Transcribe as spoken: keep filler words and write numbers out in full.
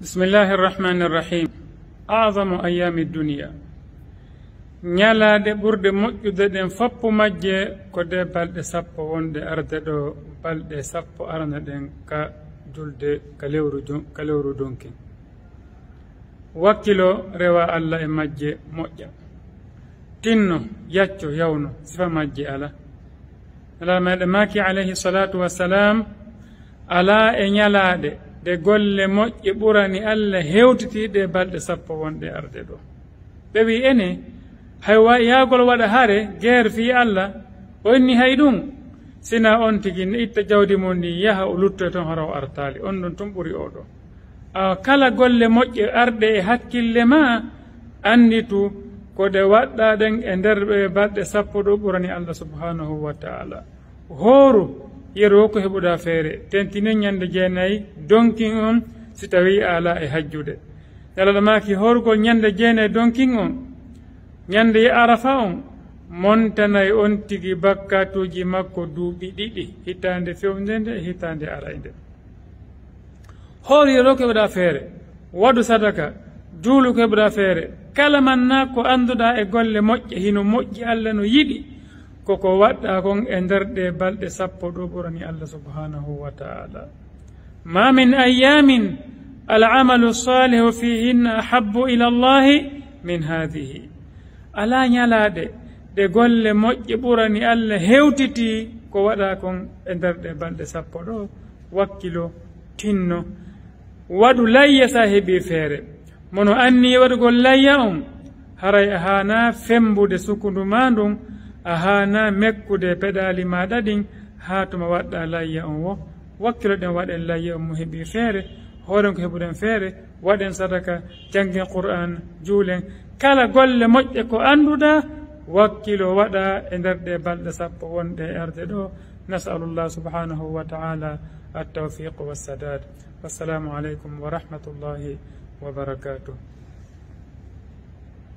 Bismillahi irrahmani irrahim. Azamu ayami dunia. Ñalaaɗe ɓurɗe moƴƴude ɗen foppu majje ko ɗe balɗe sappo wonɗe arde ɗo, balɗe sappo arana ɗen ka julde ka lewru jon-, ka lewru donkin. Wakkilo rewa Allah e majje moƴƴa. Tinno, yacco, yawno, sifa majje ala. Nalaaɗo meɗen maaki alayhi salatu wassalam, ala e ñalaaɗe ɗe golle moƴƴe ɓurani Allah hewtitiiɗe balɗe sappo wonɗe arde ɗo. Ɓe wi ene, hay wa-, yaagol waɗa hare, geer fii Allah, o inni hay ɗum, sina on tigi ne itta jawdi mum ndi yaha o luttoy toon hara o artaali, on ɗon tun ɓuri oo ɗo. A kala golle moƴƴe arɗe e hakkille ma, annditu ko ɗe waɗɗa ɗen e nder ɓe balɗe sappo ɗo ɓurani Allah subhanahu wa ta'ala. Hooru, yeru ko heɓuɗa feere, tentini ñande jeenayi donkin on, si tawi a ala e hajjude. Nalaaɗo maaki hoorugol ñande jeenayi donkin on, ñande Arafa on, montanay on tigi bakkatuuji makko duuɓi ɗiɗi, hitaande fewnde nde e hitaande araynde. Hoor, yeru ko heɓuɗa feere, waɗu sadaka, juulu ko heɓuɗa feere, kala manna ko annduɗa e golle moƴƴe, hino moƴƴi Allah no yiɗi, koko waɗɗa kon e nder ɗe balɗe sappo ɗo ɓurani Allah subhanahu wa ta'ala. Ma min ayyamin al amalu salihu fihinna ahabbu ila Allahi min hadhihi. Ala ñalaaɗe ɗe golle moƴƴe ɓurani Allah hewtiti ko waɗa kon e nder ɗe balɗe sappo ɗo. Wakkilo, tinno, waɗu layya sa heɓi feere. Mono anni waɗugol layya on, haray a haana fembude sukundu ma ndun, a haana mekkude peɗaali maɗa ɗin, haa tuma waɗɗa layya on wo. Wakkilo ɗen waɗen layya on mo heɓi feere, hooren ko heɓuɗen feere, waɗen sadaka, janngen Qur'an, juulen. Kala golle moƴƴe ko annduɗa, wakkilo waɗa e nder ɗe balɗe sappo wonɗe e arde ɗo. Nas'alullah subhanahu wa ta'ala at-tawfiq was-sadad. Wassalamu alaikum wa rahmatullahi wa barakatuh.